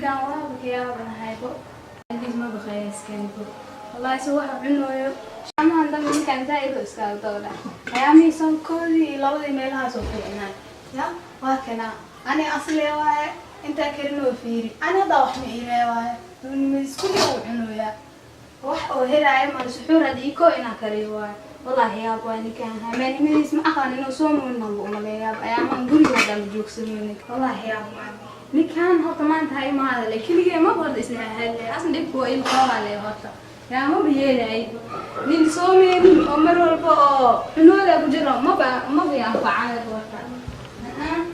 Ninkan waa bakayaabanahay bo, ma baqayaskanibo wallahi. Se waxa cunooyo amahan dambe ninkan zaaid oo iskaaga dooda. Ayaamihii soonkoodii iyo labadii meelahaas oo fiicnaa ya. Waa kana ani aslee waaye, intaa karinoo fiiri. Ani haddaa wax ma iimee waaye, isku uu cunooyaa wax oo helaayo mala. Suxuur had iko inaan kariyo waayo. Wallahi yaab waa ninkan, hameenimadiis ma aqaan inuu soo muuninanba umaleeyaab. Ayaamaan guriga haddaa ma joogsanoonin. Wallahi yaab waa ninkan. Horta maanta ha imaada le, keligee maba horta isla hadle asna dhibku waa il qabaa le. Horta yaa maba yeelay nin soomeynin oo mar walba oo cunooda ku jiro, maba anfacay. Horta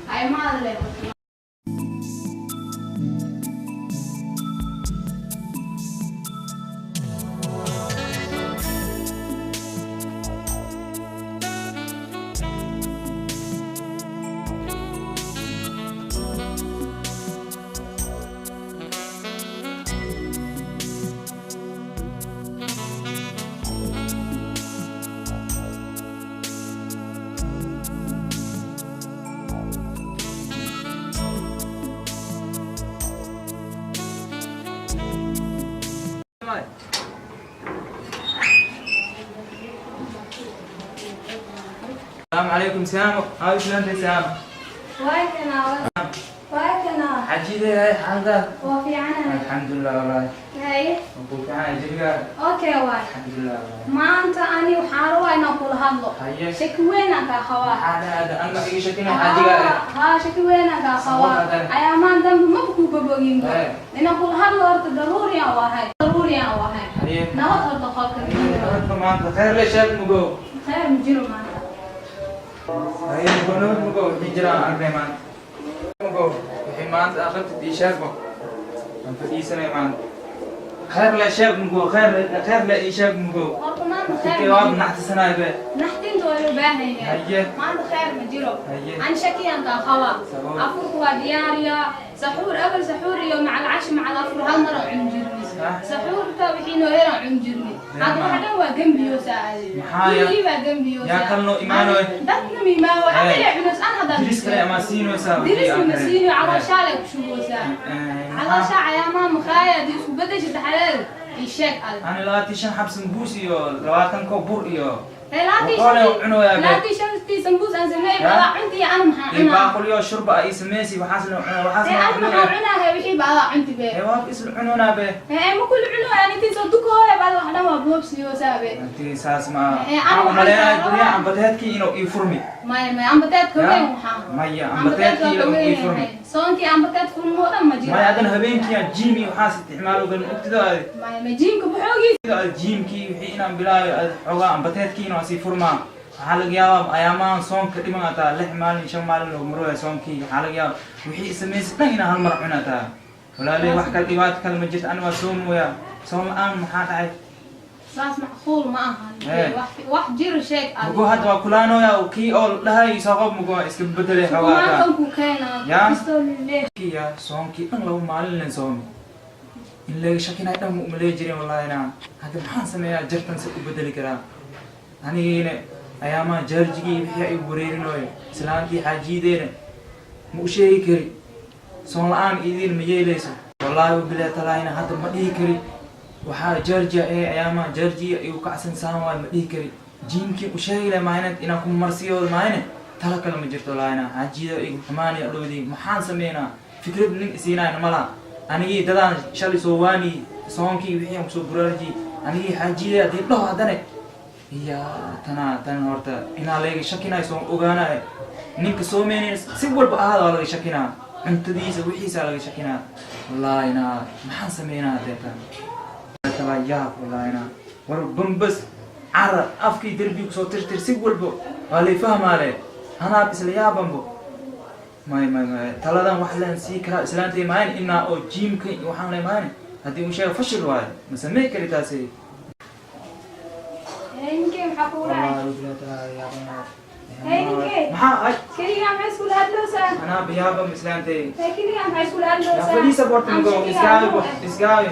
ha imaada le horta. السلام عليكم سامو، هاي شلون سامو؟ Waa kana, waa kana. حجيدي هاي حالك؟ Waa fiicanahay. الحمد لله والله. Haye. وكل كان جبقى. Okay waay. الحمد لله والله. Maanta ani waxaan rabaa inaan kula hadlo. Haye. Shaki weyn aan kaa qabaa. هذا هذا أنا إيش شكلنا حاجة. Haa, shaki weyn aan kaa qabaa. Sabab? Ayaamaan dambe maba kuu babogin. Haye. Inaan kula hadlo horta daruuri aan wahay, daruuri aan wahay. Haye. Nabad horta qolka. Maanta khayr la sheeg mugo. Khayr ma jiro maanta. Haye mugo, nabad mugo, wixii jiraan aragnay maanta mugo, wixii maanta aqrabtid ii sheeg. Aan fadhiisanay maanta, khayr la sheeg mugo, khayr khayr la ii sheeg mugo. Horta maanta khayr Intee ma waad jiro. Naxtisanaay be. Naxdinta waa loo baahan yahay. Haye. Maanta khayr ma jiro. Haye. Ani shakiyaan kaa qabaa. Sabab? Afurku waa diyaariyaa, saxuur awal, saxuur iyo macal cashi macal afur hal mar aan cuni jirnay. Ah. Saxuurta wixii noo heer aan cuni jirnay. Hadda waxa dhan waa gembiyoosa. Maxaa ya- Gurigii baa gembiyoosa. Yaa kalnoo imaanoy? Dadna ma imaanoy. Hey. Adiga cunos an hadda. Diris kale ama siinaysaa? Dirisna ma siinayo, calooshaa lay ku shuboosaa. Calooshaa cayaamaa maqaaya haddii isku bedesha taxaleed ii sheeg adi. Ani 25 xab sambuus iyo 20 koob bur iyo Laatii boqol oo cunayaa be. Laatii shantii sambuus aan sameeyey. Ya? Badaa cunti ana maxaa iyo cunaa? Baaqulyo shurba ay sameysi, waxaasna cuna, waxaasna Ee, ana maxaa cunaya. Cunaahe wixii badaa cunti be. Ee, waa isla cununaa be. Ee, ma kulli cunoya, intii soo dukooya baada wax dhan waa boobsiyoosaa be. Intii saas ma Ee, ana waxaan waxaan umaleynaya rabaa- guryaha ambateedkii inuu ii furmi. Maya, maya, ambateedka Ya? weyn waxaa. Maya, ambateedkii inuu ii furmi. Soonkii ambateed furmo dhan ma jiro. Maya, haddana habeenkii aan gym iyo waxaas isticmaalo gan ogtido aad. Maya, ma gymka baxoogiis. Aad gymkii wixii inaan bilaayo aad xoogaa ambateedkii inuu sii furmaa. Waxaa laga yaabaa ayaamahan soonka dhiman ataa 6 maalin, 5 maalin loo marooya soonkii. Waxaa laga yaabaa wixii samaysa dhan inaan hal mar cunataa. Walaalay, wax kale dhibaato kale ma jirto, ani waa soomooya. Soon la-aan maxaa dhacay? Saas macquul ma ahan. Ee. Wax jiro sheeg adi. Mugo hadda waa kulaanooya kii oo dhahay soo qob, mugo iska bedelay xoogaa ataa. Kumaankan ku keenaa. Ya? Pistol leh. Ya, soonkii dhan 2 maalin len soomi, in laga shakinay dhan ma umaley jirin wallahi. Na hadda maxaan sameeyaa? Jartan se u bedeli karaa? Anigiina ayaamaha jaarjigii wixii ay wareerinooyo, islaantii xaajiyadeena ma u sheegi kari. Soon la-aan idiin ma yeeleyso wallaahi wabilahi talaahina. Hadda ma dhihi kari waxaa jaarjiya ee ayaamaha jaarjiya igu kacsan saan waay, ma dhihi kari. Gymkii u sheegi leh maayne inaan ku marsiyooda maayne, tala kale ma jirto wallahina. Xaajiyada igu xumaanay adhowdii. Maxaan sameynaa? Fikrad nin isiinayna malaha. Anigii dadaan shalay soo waani, soonkii wixii aan kusoo buraarjiyey, anigii xaajiyada haddii dhaho haddane iya tanaa tan horta inaa layga shakinaayo soon ogaanayo. Ninka soomeynayn si walba ahaada waa laga shakinaa, cuntadiisa wixiisa laga shakinaa wallahi. Na maxaan sameynaa deetan? Tala yaab wallahi. Na war bambas cara afkii derbi kusoo tirtir, si walba waa lay fahmaale, anaab isla yaabanbo. May, may, may, taladan wax leen sii karaa islaantay maayan inaa oo gymka waxaan le maayan haddii uu sheego fashil waayo, ma samey kari taasi. Ninkey, maxaa kugu dhacay? Hey, ninkey. Maxaa ay? Keligaa maxay iskula hadloosaa? Anaa biyaabam islaantay. Hey, keligaa maxay iskula Yaa hadloosaa? fadhiisa borta mugo, isgaabi bo, isgaabi.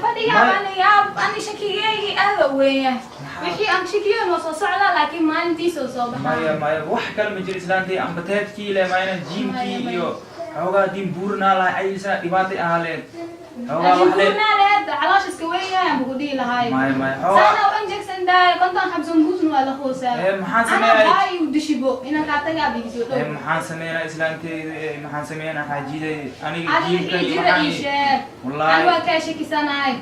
Fadhiga ani yaab, ani shakigeygii aada u weyn yahay. Wixii aan shakiyo noo soo socdaa, laakiin maalintiisa soo baxaa. Maya, maya, wax kale ma jiro islaantay, ambateedkii le maayna gymkii Maya, maya. Iyo Xoogaa diin buurinaa lahay, cayilsana dhibaatay ahaa leed. Xoogaa wax leed. Buurnaa lehed, caloosh iska weyn yahay aan kugu dhihi lahay. Maya, maya, xoogaa. Saana u enjegsan daay, 50 xab sambuusna waa la hoosaa. Ee, maxaan Ana sameeyay? baay u dishibo inaan kaa tagaa bigiso dhow. Ee, maxaan sameynaa islaanteyda? Ee, maxaan sameynaa xaajidayda aniga? Adi Jiimka wixii iyo jira ii waxaan sheeg. Wallaahi. Ani waa kaa shakisanahay.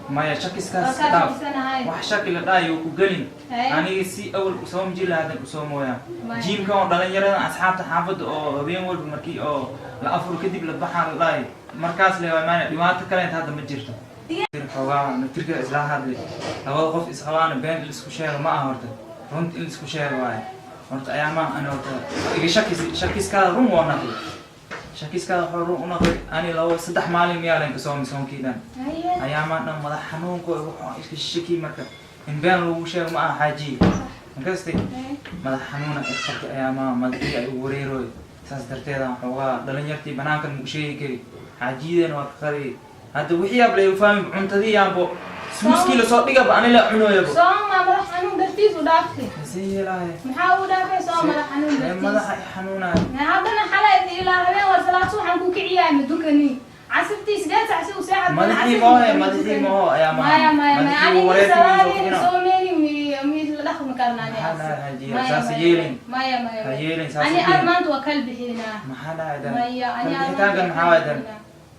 Maya, shakiskaas Waa kaa dhaaf. shakisanahay. Wax shaki la dhahayo ku gelin. Haye. Aniga si awal usoom jiri lahaa haddan usoo mooyaa. Maya. Jiimka oo dhalinyarada asxaabta xaafadda oo habeen walba markii oo la afuro kadib la baxaan la dhahay markaas le waa maana dhibaato kale inta hadda ma jirto. Xoogaa naftirka isla hadli, labada qof isqabaana been in laisku sheego ma aha, horta runta in laisku sheego waaye. Horta ayaamaha ani horta iga shakis, shakiskaada run waa naqli, shakiskaada wuxuu run u naqli. Ani 2 3 maalin miyaa len kasoomi soonkii dhan. Haye. Ayaamaa dhan madax xanuunka wuxuu iska shaki, marka in been lagu sheego ma aha xaajiye markastay. Haye. Madax xanuuna qabtay ayaamaha, madaxii ay ugu wareeroy, saas darteeda xoogaa dhalinyartii banaankan maku sheegi kari, xaajiyadeena waa ka qariyay. Hadda wixii yaab lay fahmi, cuntadii yaanbo suuskii lasoo dhigaba ani la cunooyabo. Sooma madax xanuun dartiis u dhaaftay? Masee yeelaaye? Maxaa u dhaafay soo madax xanuun Ee, dartiis? Madaxa i xanuunaayo. Haddana xalay ilaa habeen war salaad subaxan ku kiciyaay, ma dukani casirtii 8 saac si uu seexad. Madaxii maho, madaxii maho ayaa maha. Maya, maya, maya. Madaxii Ani wareerkii soo salaadii kicina. soomeyni mid la dhaqmi karnaa ani. Maxaa dhahay xaajiya? Maya, Saas maya, yeelin. maya, maya. Ha yeelin, saas Ani yeelin. ar maanta waa kal bixinaa. Maxaa dhahay dan? Maya, ani ar Bixitaankan maxaa waay dan?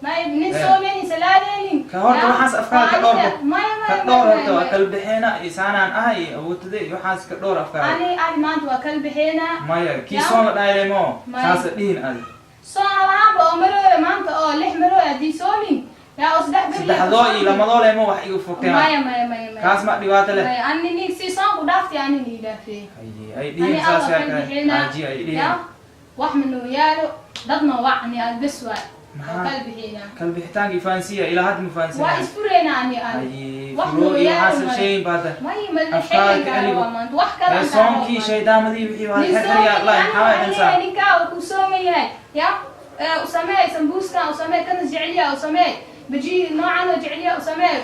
Maya, nin Eh. soomeyni salaadeyni. Ka horta waxaas afkaada ka dhowr. Maya, Ka maya, dhowr maya, horta waa maya. kala bixeena isaanaan ahay awoodtada iyo waxaas ka dhowr afkaada. Ani ar maanta waa kal bixinaa. Maya, kii Ya. soon la dhahay mo. Maya. Saasa dhihin adi. Soon alahaanba oo marooya maanta oo 6 marooya haddii soomin yaa oo 3 beri. Saddexdoo iyo lamadoo lemo wax iga fogteen. Maya, maya, maya, maya. Kaas ma dhibaato leh. Maya, ani nin si soon ku dhaaftay ani nii dhaafay. Haye, ay Ani dhihin saas alla yaa kal kale bixinaa. xaaji ay dhihin. Ya wax manoo yaalo dadna wacni aad bes waay oo Maxaa? kal bixinaa. Kala bixitaankii fahansiya, ilaa hadda ma Waa fahansiya. isfureena ani aad. Haye, Wax furo noo iyo yaalo waxaas male. sheegin baada. Maya, ma la Afkaada xeli ka karo eligo. waa maanta wax kale Ee, aan kaa soonkii rabo. shaydaamadii wixii waa Nin xerxeryaa soomay lahay, maxaa waay ani dhansaa? Ninkaa uu ku sooman yahay ya u samee sambuuskan, u samee kana jeceliya, u samee baji noocan oo jeceliya u samee,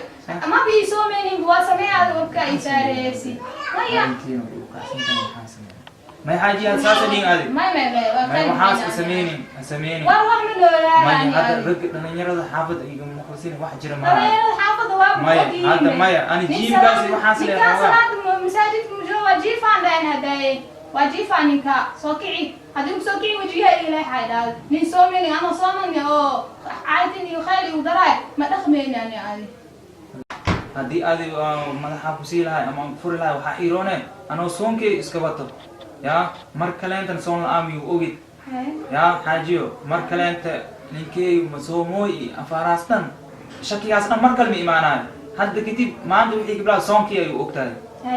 ma bii soomeynin waa samee aad wabka ay saareysi. Maya. Intiina way u kacsan tahay, maxaan sameeyaa? May xaaji, had saasa dhihin adi. Maya, maya, maya, waa May kal waxaas bixinaa. ha sameynin, ha sameynin. War wax ma noolaana. Maya, Ani hadda adi. ragga dhalinyarada xaafadda iga maqlisin, wax jira maaha. Dhalinyarada xaafadda waa Maya, ogyihiin. hadda maya, ani Nin jiimkaasi waxaas leh ninkaa xoogaa. salaada masaajidka mujoo waa jiifaan dhahan hadaaye waa jiifaan ninka soo kici, haddii ku soo kici wajiyaha ilaahay xaydhaado nin soomani ama soomani oo caydin iyo khayr igu daraay ma dhaqmayni ani adi. Haddii adi madaxa ku sii lahay ama aan ku furi lahay, waxaa iroone anoo soonkey iska wato yaa mar kaleentan soon la-aan miyuu ogid yaa xaajiyo, mar kaleenta ninkey ma soomooy iyo afaaraas dhan, shakigaas dhan mar kale ma imaanayo. Hadda kadib maanta wixii kiblaa soonkii ayuu ogtahay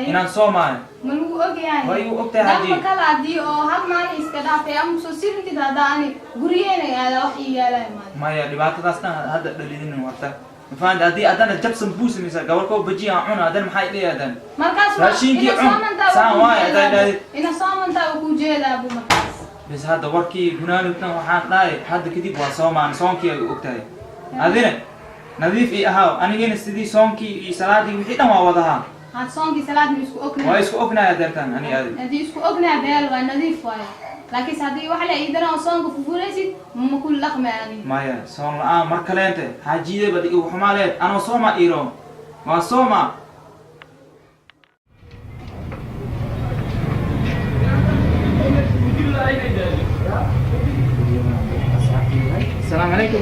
inaan soomaayo. Ma lagu ogyahay? Waa igu ogtahay xaaji. Dhanka kale haddii oo hal maalin iska dhaafay ama soo sirintid hadda ani guryeena aada wax ii yaalay maalin. Maya, dhibaatadaas dhan hadda dhalidinin warta mafahanta, haddii haddana jabsan buu samaysaa gabarkoo baji aan cuna haddana maxaa idhihi haddana? Markaas Raashinkii ina cun. soomantaa Saan wuu ku waay, hadday jeedaa. dhahdid. Ina soomantaa uu ku jeedaa bu markaas. Bes hadda warkii gunaanudna waxaan dhahay hadda kadib waa soomaan, soonkii ay ogtahay, adina nadiif ii ahaaw, anigina sidii soonkii iyo salaadii wixii dhan waa wadahaa. Had soonkii salaad ma isku ognahay? Waa isku ognahay adeertaan ani adi. Haddii isku ognahay beel waa nadiif waaye, laakiinse haddii wax la iidana oo soonka fufuraysid ma ku laqma ani. Maya, soon la-aan mar kaleente xaajiyada bad igu xumaa leed anoo sooma iiro waa sooma. السلام عليكم.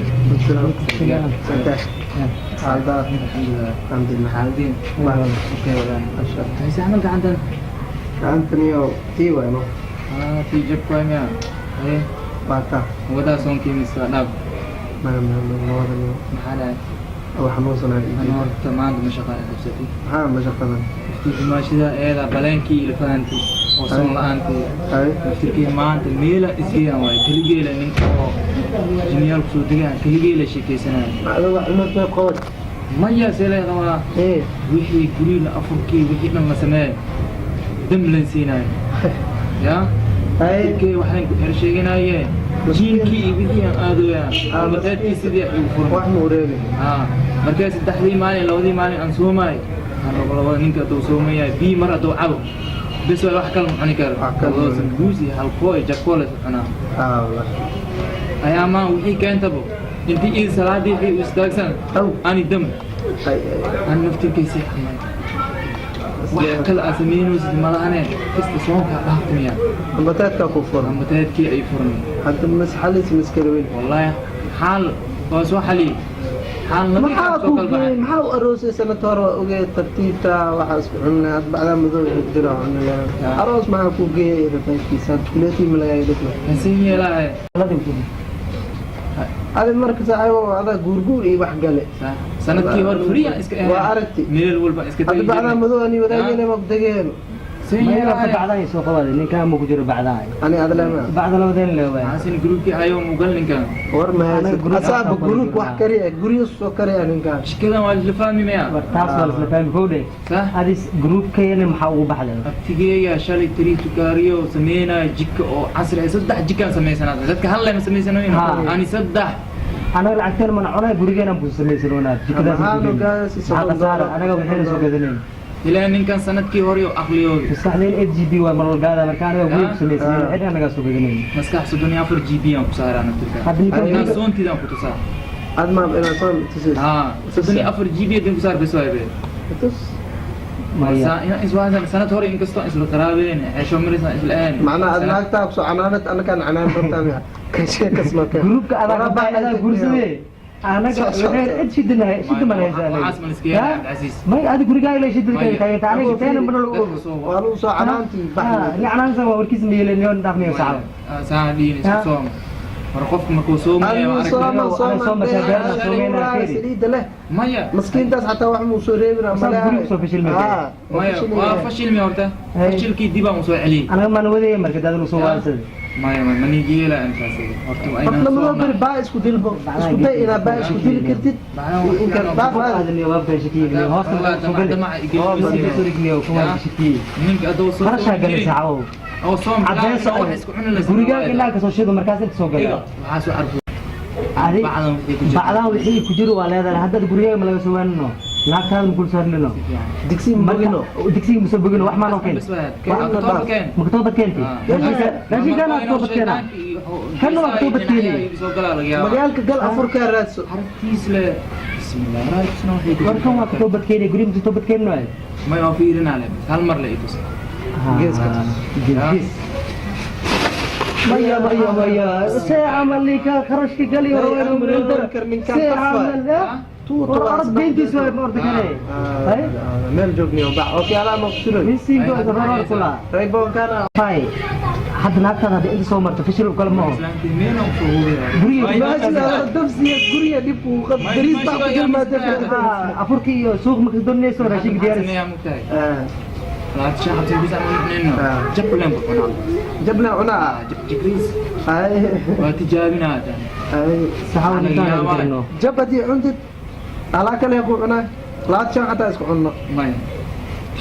الحمد لله. حالدين. اوكي ولا ما شاء الله. هسه عملت عندنا. gacantaniyo tii waay no. اه في جب كويميا ايه. Baata. ودا سون كيمس داب. Maya, maya, maya, labada niyo. Maxaa dhacay? Oo xanuunsanayo. Ana horta maanta ma shaqada qabsatay. Maxaa ma shaqadan? Iftiimaashida eeda baleenkii ila fahantay oo soon la-aantii. Hay. Laftirkii maanta meela isgeeyaan waaye keligeela ninka oo jinyaal kusoo degaan keligeela sheekaysanaya. Macdo wax cunad may qabad. Maya, see lay qabaa. Ee. Wixii guriga afurkii wixii dhan la sameeyay dam lan siinayo ya. Hay. Laftirkii waxaan ku xer sheeganaye jiinkii iyo wixii aan aadooyaa maqeedkii sidii igu furan. Wax ma ureebin. Haa, markay 3dii maalin 2dii maalin aan soomaay aan labada ninka hadduu soomayahay bii mar hadduu cabo bes waay, wax kale ma cuni karo. Wax kale ma Labada cuni. Sambuus iyo halkoo iyo jakoo la cunaa. Aa wallahi. Ayaamaa wixii keentabo intii ii salaadii wixii u istaagsan Aw. ani dam Ay, ay. aan naftirkiisii xamay wax kale aan samaynaysid malahane kasta soonkaa dhaafmiya. Ambataadkaa ku furan. Ambataadkii ay furmay. Hadda masxalis maskaraweyn. Wallaahi xaal waa soo xaliyey xaal nadiif Maxaa ah ku soo kala geeyey? baxay. Maxaa u aroosay sanad hore? Waa ogee tartiibta waxaa isku cunay had bacdaa madow jira cunay. Aroos maxaa ku geeyey rafaadkiisa kuleetii ma lagaa dhigno? Kasin yeelaahe. Adi marka saaxiibo adaa guurguur iyo wax gale. Sanadkii hore furiya iska ahayd. Waa aragti. Meel walba iska hadda tagi bacdaa jirnay. Madow ani wadaagayna ma degeen. Sin Ma yeelaahe. yarka bacdahay soo qabaaday ninkaan ma ku jiro bacdahay. Ani adlema. Bacda labadeen le waay. Xasin gruubkii ayuu mugal ninkan. War ma Anaga haysid group asaaba aan gruub wax ku kariya guryo soo kariya ninkaan. Shikadan waa la fahmi maya. War taas waa la fahmi kowdhe. Sax. Adis groupkeena maxaa ugu baxday? Abtigeeya shalay tiri tukaariyo sameynaya jika oo casri ah, saddex jikaan samaysanaa, dadka hal lema samaysanayno. Ha. Ani saddex. Anaga lacagteen mana cunay, gurigeena buu samaysanoonaa jikadaas. Maxaa nugaasi maxaa khasaara anaga waxayna soo gadanayn? Ilaa ninkan sanadkii hore oo aqliyoobi. Maskaxdeen 8 GB waa marwalgaada, marka anaga guriga ku samaysaneen Ah. cid anagaa soo gadanayn. Maskax 34 GB aan ku saaraa naftirka. Hadda ninkan Inaan soontidaan ku tusaa. Ad ma inaad soo tusis. Ha, 34 GB hadin ku saar bes waay be. Tus. Maya. Sanad hore inkastoo isla qaraabeen xesho marisan isla ahayn. Macnaha ad naagtaa kusoo canaanad anakaan canaan rabtaa miya kan sheekas noo keen. Groupka adaa ka baxay, adaa guursadee anaga Soo socota. waxay cid shidinahay shidi mana haysa. Waxaas ma la iska yeelaa, Cabdicasiis. May adi gurigaaga la shidin Maya. kayta aniga teena mana lagu Dadka ogo. soo Waa lagu soo canaantii baxay. Ni canaansan waa warkiis meelenion dhaqmiyo sacab. Saa dhiin isku soom war qofka markuu soomaya Anu waa sooma aragtay. sooma. Sooma, beerna soomeyna, fiiri. Saliida leh. Maya. Maskiintaas xataa wax muu soo reebina. Asaga guriga kusoo fashilmay. Maya, waa fashilmi horta. Hey. Fashilkii dib aan usoo celiyey. Anaga maana wadaya marka daad soo waansada. Maya, maya, manigeela intaas horta waa Qof inaan lamadoo soomnaa. beri baa isku dilbo, isku day inaad baa isku dili kartid. In kar baa aadaniyo waa shakiyo hoosta soo gali soo Ninka adoo soo qarashaa galay saacawo. Oo soom cadeys oo wax isku cuni laysa. Gurigaaga ilaa ka soo shido markaas inta soo galay. Waxaa soo carfo. Adi bacdan wixii ku jira. Bacdan wixii ku jiro waa leedahay haddaad gurigaaga ma laga soo waanino, naagtaada ma kula saarnino. Digsi mbogino. Digsiga ma soo bogino, wax maanoo keen. Bas waa toobad keen. Ma toobad keenti? Raashinkaan waa toobad keenaa, kanna waa toobad keeni. Soo galaa laga yaabaa. Magaalka gal, afurkaa raadso. Carabtiis le bismillah raadisna waxay ku Warkan waa ka toobad keeni, guriga ma toobad keeni waayo. May waa fiirinaa le hal mar le itus. Geeska tus. Gees. Maya, maya, maya, see camal ninka kharashka gali. See camal war orod beentiis waay, ma orda kale. Hay. Meel joogniyo bac okyaalaha ma kusuray. Misingo roror kula. Raybonkana. Hay, hadda naagtaada hadda inta soo marto fashil kale ma oho. Islaantii meel aan kusoo hubiyaa. Guriga Dabsiya guriga dhibku qab bariis baa ku jirmaa. Afurkii iyo suuq marka doonayso raashinka diyaaris. Sameeyaa mugtahay laad shacabti bis aan cunayno. Jablan ku cunaa. Jabla cunaa. Jikriis. Ay. Waa tijaabinaa tan. Ay. Saxaw ninkaan jirno. Jab haddii cuntid alaa kale ku cunaa laad shan xataa isku cunno. Maya,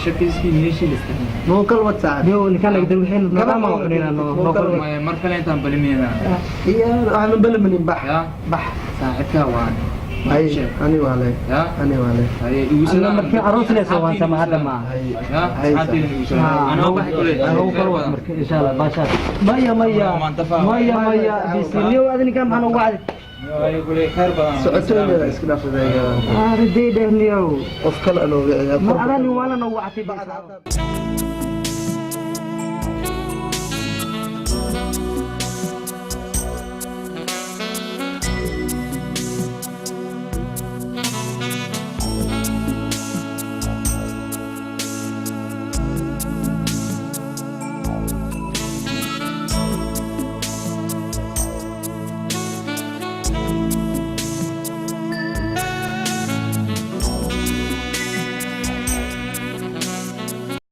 shakiiskii meeshii la iska Nuu kal wad saaxib. Niyo ninkaan laga dalwixin nooma cunayna noo kal. Maya, mar kale intaan balimeena. Iyo waxaan balamanin bax. Ya. Bax. Saaxiibkaa waan. Ay, ani waa le. Ya. Ani waa le. Haye, igu Alla salaam. markii aroos leh soo waansama hadda ma. Ya, asxaabteyda igu salaam. Anoo baxay kule. Anoo kal wad marka insha Allah baasha. Maya, maya, maya, maya, bisniyo adin ninkaan maxaa noogu wacday? Haye kule, khayr badan. Socotooyinada iska dhaafsadaya. Ah, riday dheh niyow. Qof kale anooga. Mar adaa nin waala noogu wactay.